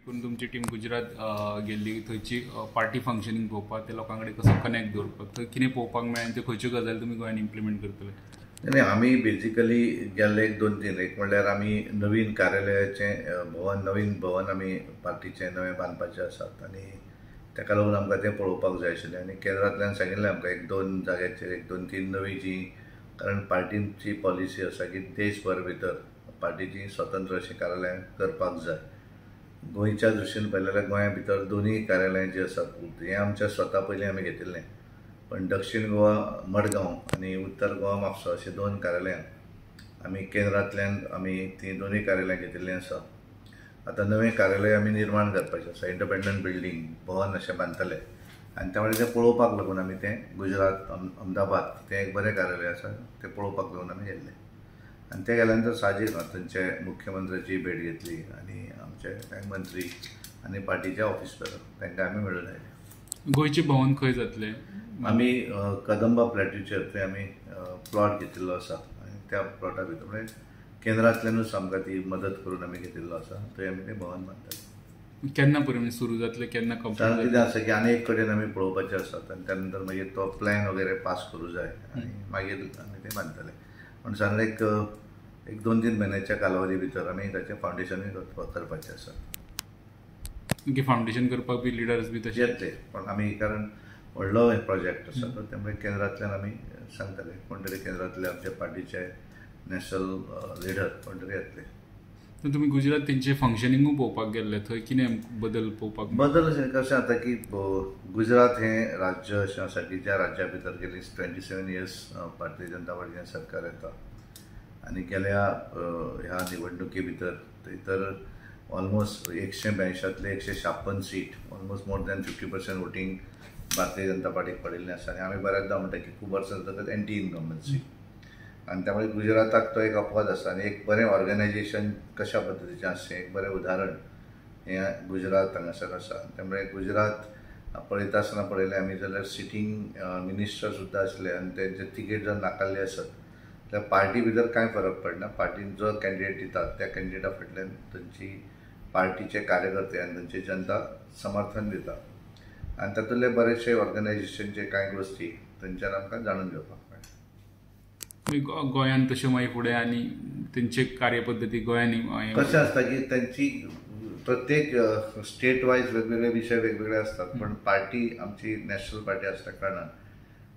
करून तुमची टीम गुजरात गेल्ली, थंयची पार्टी फंक्शनींग पळोवपाक, ते लोकां कडेन कसो कनेक्ट दवरपाक, थंय कितें पळोवपाक मेळ्ळें आनी त्यो खंयच्यो गजाली तुमी गोंयांत इम्प्लिमेंट करतले? नाही, आमी बेजिकली गेल्ले एक दोन तीन, एक म्हणल्यार आमी नवीन कार्यालयाचें भवन, नवीन भवन आमी पार्टीचें नवें बांदपाचें आसात आनी ताका लागून आमकां तें पळोवपाक जाय आशिल्लें. आनी केंद्रांतल्यान सांगिल्लें आमकां एक दोन जाग्याचेर एक दोन तीन नवी जी, कारण पार्टीची पॉलिसी आसा की देशभर भितर पार्टीची स्वतंत्र अशीं कार्यालयां करपाक जाय. गोंयच्या दृश्टीन पळयलें जाल्यार गोंया भितर दोनूय कार्यालयां जीं आसात हें आमच्या स्वता पयलीं आमी घेतिल्लें, पण दक्षिण गोवा मडगांव आनी उत्तर गोवा म्हापसा अशीं दोन कार्यालयां आमी केंद्रांतल्यान आमी तीं दोनूय कार्यालयां घेतिल्लीं आसा. आतां नवें कार्यालय आमी निर्माण करपाचें आसा, इंडिपेंडंट बिल्डींग भवन अशें बांदतले आनी त्यामुळे तें पळोवपाक लागून आमी तें गुजरात अहमदाबाद तें एक बरें कार्यालय आसा तें पळोवपाक लागून आमी गेल्ले. आनी ते गेल्या नंतर साहजीक थंयचे मुख्यमंत्र्याची भेट घेतली आनी आमचे कांय मंत्री आनी पार्टीचे ऑफिस तांकां आमी मेळून आयले. गोंयचें भवन खंय जातलें? आमी कदंबा प्लॅट्यूचेर थंय आमी प्लॉट घेतिल्लो आसा आनी त्या प्लॉटा भितर म्हणजे केंद्रांतल्यानूच आमकां ती मदत करून आमी घेतिल्लो आसा, थंय आमी तें भवन बांदतले. केन्ना पर्यंत सुरू जातलें, केन्ना कंप्लीट? कितें आसा की आनी एक कडेन आमी पळोवपाचें आसात आनी त्या नंतर मागीर तो प्लॅन वगैरे पास करूं जाय आनी मागीर आमी तें बांदतले. पूण साधारण एक एक दोन तीन म्हयन्याच्या कालावधी भितर आमी ताचें फावंडेशनूय करपाचें आसा. फावंडेशन करपाक बी लिडर्स बी तशें येतले, पण आमी कारण व्हडलो प्रोजेक्ट आसा तो, त्यामुळे केंद्रांतल्यान आमी सांगतले कोण तरी केंद्रांतले आमच्या पार्टीचे नॅशनल लिडर कोण तरी येतले. तुमी गुजरात तेंचे फंक्शनिंगूय पळोवपाक गेल्ले, थंय कितें बदल पळोवपाक? बदल अशें कशें जाता की गुजरात हें राज्य अशें आसा की ज्या राज्या भितर गेली 27 इयर्स भारतीय जनता पार्टीचें सरकार येता आनी गेल्या ह्या निवडणुके भितर थंय तर almost 182 156 seat, almost more than 50% voting Bharatiya Janata पार्टीक पडिल्लें आसा. आनी आमी बऱ्याचदा म्हणटा की खूब वर्सां जातकच एंटी इनकम्बन्सी, आनी त्यामुळे गुजराताक तो एक अपवाद आसा आनी एक बरें ऑर्गनायजेशन कशा पद्दतीचें आसचें एक बरें उदाहरण हें गुजरात हांगासर आसा. त्यामुळे गुजरात पळयता आसतना पळयलें आमी जाल्यार सिटींग मिनिस्टर सुद्दां आसले आनी तेंचे तिकेट जर नाकारली आसत जाल्यार पार्टी भितर कांय फरक पडना. पार्टीन जो कॅन्डिडेट दितात त्या कॅन्डिडेटा फाटल्यान थंयची पार्टीचे कार्यकर्ते आनी थंयची जनता समर्थन दिता आनी तातूंतले बरेचशे ऑर्गनायजेशनचे कांय गोश्टी थंयच्यान आमकां जाणून घेवपाक मेळटा. गोंयांत तशें मागीर फुडें आनी तेंचे कार्यपद्दती गोंयांनी कशें आसता की तेंची प्रत्येक स्टेट वायज वेगवेगळे विशय वेगवेगळे आसतात, पण पार्टी आमची नॅशनल पार्टी आसल्या कारणान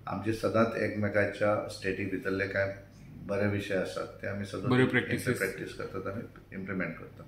आमची सदांच एकमेकाच्या स्टेटी भितरले कांय बरे विशय आसात ते आमी सदांच प्रॅक्टीस करतात आनी इम्प्लिमेंट करतात.